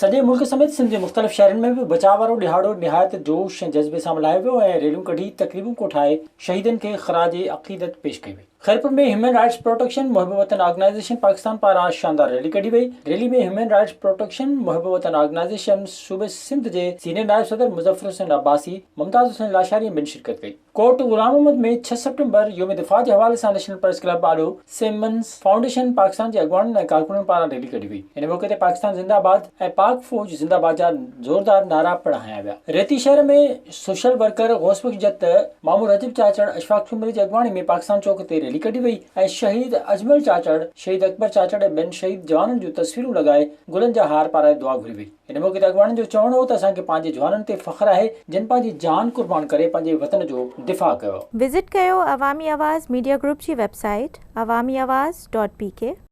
سڄي ملڪ سميت سنڌ جي مختلف شهرن ۾ به بچاء وارو ڏهاڙو نهايت جوش ۽ جذبي سان ملهايو ويو ۽ ريليون ڪڍي تقريبون ڪوٺائي شهيدن کي خراج عقيدت پيش ڪئي وئي. خيرپور ۾ هيومن رائٽس پروٽيڪشن محب وطن آرگنائيزيشن پاڪستان پاران شاندار ريلي ڪڍي وئي. ريلي ۾ هيومن رائٽس پروٽيڪشن محب وطن آرگنائيزيشن صوبي سنڌ جي سينيئر نائب صدر مظفر حسين عباسي، ممتاز حسين لاشاري ۽ ٻين شرڪت ڪئي. ڪوٽ غلام محمد ۾ ڇهه سيپٽمبر يوم دفاع جي حوالي سان نيشنل پريس ڪلب آڏو سيمنز فائونڊيشن پاڪستان جي اڳواڻن ۽ ڪارڪنن پاران ريلي ڪڍي وئي. ان موقعي تي پاڪستان زنده آباد ۽ پاڪ فوج زنده آباد جا زوردار نعرا پڻ هنيا ويا. ريتي شهر ۾ سوشل ورڪر غوث بخش جت، مامو رجب چاچڙ، اشفاق سومري جي اڳواڻي ۾ پاڪستان چوڪ تي ريلي ڪڍي وئي ۽ شهيد اجمل چاچڙ، شهيد اڪبر چاچڙ ۽ ٻين شهيد جوانن جون تصويرون لڳائي گلن جا هار پارائي دعا گهري وئي. ان موقعي تي اڳواڻن جو چوڻ هو ته اسان کي پنهنجي جوانن تي فخر آهي جن پنهنجي جان قربان ڪري پنهنجي وطن جو دفاع ڪيو. وزٽ ڪيو عوامي آواز ميڊيا گروپ جي website Awami Awaz dot P K.